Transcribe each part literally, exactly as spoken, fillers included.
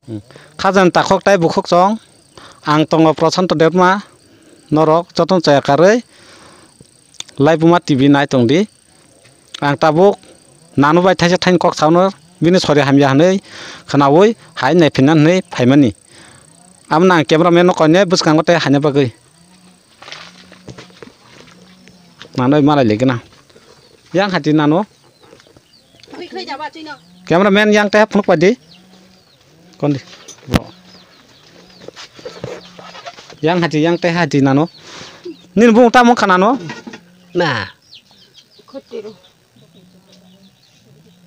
Hmm. Khajani takhuk tei bukhuk chwng, ang tongo Prasanta Debbarma, norok jotono chaya karwi Laibuma T V nai tongdi. Ang tabuk nanu bai thaisa thaini kok sauno bini sori hamya hwnwi khwnaui hai naiphinna hwnwi phaimani. Abono ang cameraman no koinai bwskango tei haina bagwi. Nanu bai malai legena. Yang hati nanu. Cameraman yang teh phunuk padi. Kondi. Bo. Yang hati yang teh hati nanu. Nini bung tamo khanano. Ma.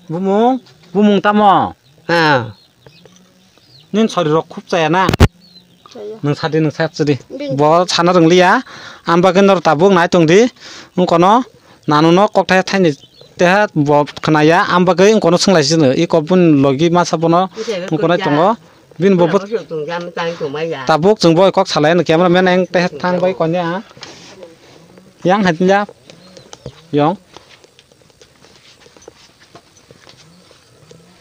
Bumung, bumung tamo? Ha. Nin sori rok khub chaya na? Chaya. Nung sadi nung sak chidi. Bo sana rwng liya. Am bagwi nor tabuk nai tong di. Wng kono nanu no kok thai thaini teha bo khwnaya. Am bagwi wng kono swng lai sino. I kok bun logi masa bono wng kono tongo. Bini bo tabuk chwng bo kok salai no camera man ang teha thang bai konya. Yang hai ya. Yong.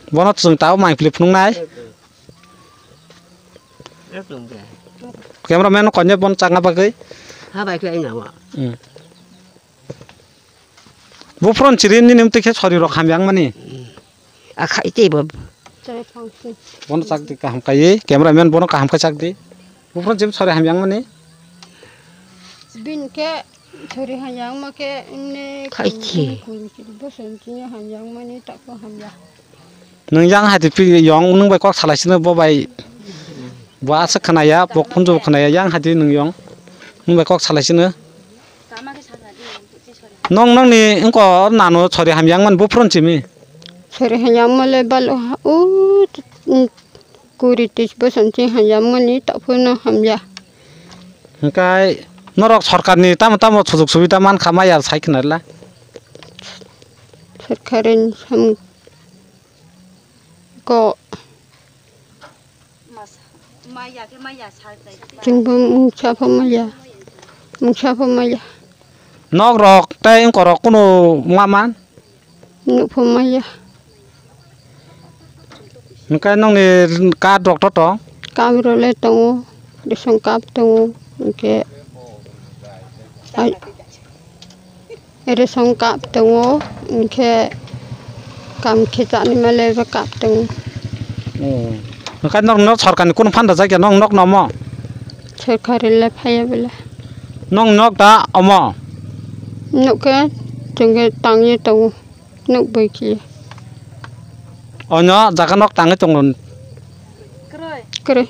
Bono chwng tao mangpili phunuknai. Cameraman no konya bono chakna bagwi. Ha bai khe aina wa. Hmm. Buphron chiri nini mtwi khe sori rok hamya wngmani. Akhai tei bo. Bono chakdi kaham kaiwi, cameraman bono kaham khe chakdi. Buphron chiri sori hamya wngmani. Bini khe sori hamya wngma khe ne khai khe. Kuri kuri bosong chini hamya wngmani takho hamya. Nwng yang hai di pi yong nwng bai kok salai sino bo bai. Bo aswk khwnaya, bo khunju khwnaya, yang hai di nwng yong. Nwng bai kok salai sino. Nong nongni wngko nano sori hamya wngmani buphron chimi. Sori hamya wngmale balo ha, o, kuri tris bosong chini hamya wngmani, taphano hamya. Hwnkhe norok sorkarni tamo tamo sujug subida mankha maya sai khwnarla? Sorkarini samung ko. Chwngbo mungsa pho maya, mungsa pho maya. Nok rok tei wngkorok kunu wngma man? Nuk pho maya. Hwnkhe nokni card rok to tong? Card rok le tongo, ration card tongo, hwnkhe. Ration card tongo, hwnkhe kam khe chani male bo card tongo. Oh. Hwnkhe nok, nok sorkarni kunu phanda jakya nok, nok nomo? Sorkari le phaiya bole. Nok, nok da omo? Nok khe chwngkhe tangwi tongo, nok bai khe. Ono jaga nok tangwi tongo. Kwrwi.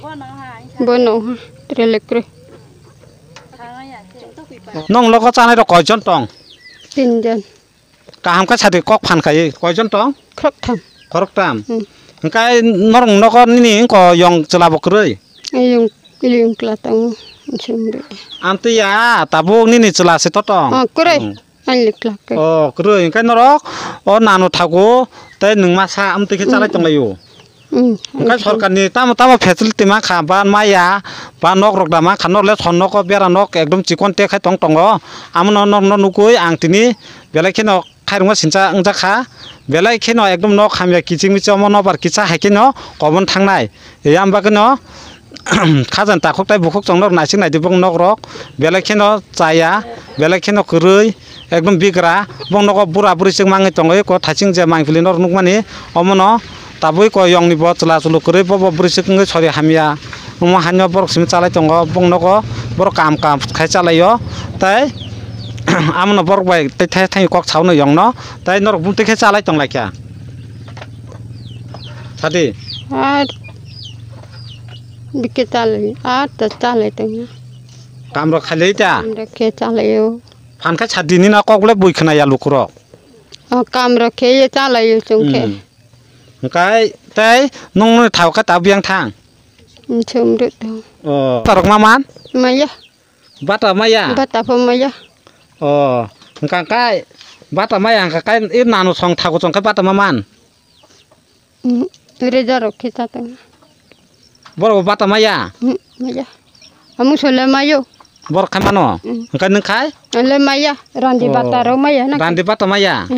Bono ha, rele kwrwi. Nong logo chanai rok koijon tong? Tinjon. Kaham khe sadi kok phan khai koijon tong? Khoroktham. Khoroktham. Hmm. Hwnkhe norok nogo nini wngko yong chwla bo kwrwi? Yong, yong chwla tongo. Amtwi ya tabuk nini chwla se to tong? Oh, kwrwi. Hmm. Ani chwla kwrwi. Oh, kwrwi. Hwnkhe norok o nano thago tei nwng masa amtwi khe chalai tonglaio. Hwnkhe sorkarni tamo tamo facility mankha ba maya ba nok rok da mankha, norle son nogo bera nok ekdom chikon te khai tong tongo. Amono norno nugwi ang tini belai kheno khairokma sincha wngjakha, belai kheno ekdom nok hamya kiching miching omo nobar kisa hai kheno kobon thangnai. Yang bagwino khajani takhuk tai bukhuk chwng nok naisik naidi bong nok rok belai kheno chaya, belai kheno kwrwi. Ekdom bigra, bong nogo bura bwrwi swk mangwi tongo, eko thaching je mangpili norok nukmani, omono tabui ko yongni bo chwla chwluk kwrwi, bobo bwrwi swk wngwi sori hamya, omo haino borok simi chalai tongo, bong nogo borok kam kam khai chalaio, tei amono borok bai tei thai thai kok saono yongno, tei norok bumtwi khe chalai tonglaikha. Sadi. Ar bike chalai, ar ta chalai tongya. Kam rok khailai ta? Kam rok khe chalaio. Phan khe sadi nini kok le bui khna ya lukurok. O kam rok khe ye chalaio chwng khe. Hmm. Hwnkhe tei nung nung thao khe ta biyang thang? Chwng rwk thang. O. Tarok ma man? Maya. Bata maya? Bata pho maya. O. Hwnkha kai bata maya hwnkha kai i nanu song thago chong khe bata ma man? Reza rok khe ta tong. Borok bo bata maya? Maya. Amung sole mayo. Borok khai mano? Hwnkhe nwng khai? Le maya. Randi bata rok maya na. Randi bata maya?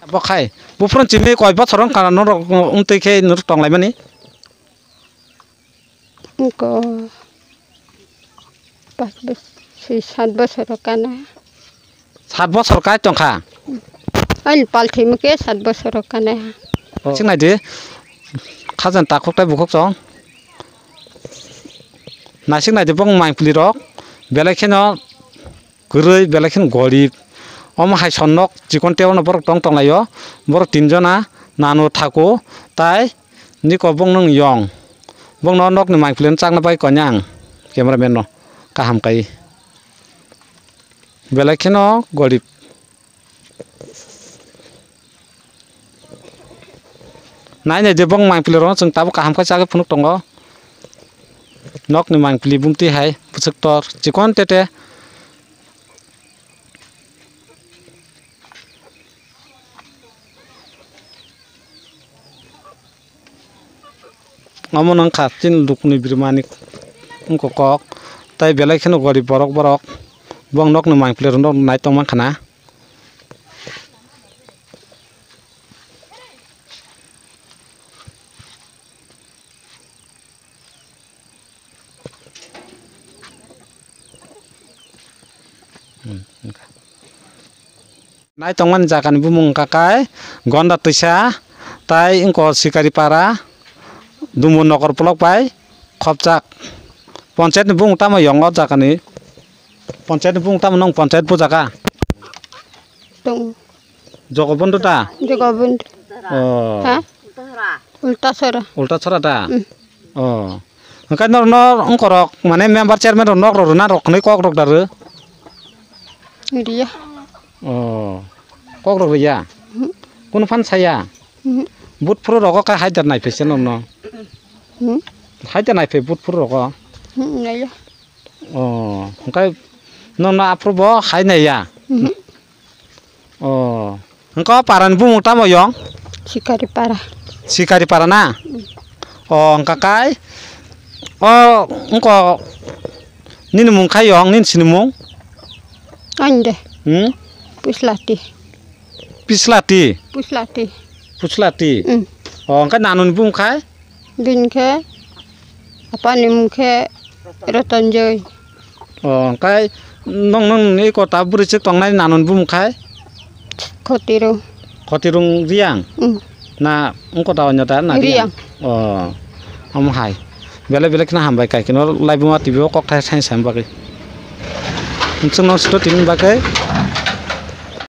Bo khai. Buphuru chini koi bochor wngkha norok wngtwi khe norok tonglaimani? Ko pas bos-, soi sat bosor kana. Sat bosor kai tongkha? Ani palthimo khe sat bosor kana. Oh. Sing naidi, khajan takhuk tai bukhuk chong. Naising naidi bong mangpili rok, belai kheno kwrwi, belai kheno gorib. Omo hai sonnok chikon tei ono borok tong tonglaio. Borok tinjona, nanu thaku, tai niko bong nung yong. Bongno nokni mangpili chakna bai konya ang, cameraman no kaham kai. Belai kheno gorib. Nai nai de bong mangpili rok chwng tabuk kaham khe chagwi phunuk tongo. Nokni mangpili bumtwi hai bwswk tor chikon tete. Omo no wngkha chini lukni birmani wngkha kok, tai belai kheno gorib borok borok bong nokni mangpili rok nai tongma khana. Hmm, wngkha. Nai tongmani jagani bumung wngkha kai Gonda Twisa, tai wngkha Sikari Para, Dumbo Nokor Block bai khopjak. Ponchayat ni bumung tamo yong o jagani? Ponchayat ni bumung tamo nong ponchayat bo jaga? Tong. Jogobondhu ta? Jogobondhu. Oh. Ha? Ultasora. Ultasora ta? Hmm. Oh. Hwnkhe nor, nor wngkorok, mane member chairman rok nok rok rwna rok hwnwi kok rok da rw? Riya. Oh. Kok rok riya? Mhm. Kunu phan saya? Mhm. But phuru rogo khe haidar nai phaisa nokno? Mhm. Haidar nai phai but phuru rogo? Mhm, naiya. Oh, hwnkhe nokno aphuru bo hai naiya? Mhm. Oh, hwnkhe o parani bumung tamo yong? Sikari Para. Sikari Para na? Mm. Oh, hwnkha kai? O, wngkha nini mung khai yong, nini sinimung? Ani de. Hmm? Puslati. Pislati? Puslati. Puslati? Mm. Oh, hwnkhe nanoni bumung khai? Bini khe apani mung khe Rotonjoi. Oh, hwnkhe nong, nong ni kota bwrwi chwk tongnai nanoni bumung khai? Khotirung. Khotirung Riyang? Mm. Na wngkota onyo da na Riyang? Riyang. Oh, omo hai. Belai belai kheno hambai kai kheno Laibuma T V o kok thai sai sai bagwi. Nwng sito tini bagwi.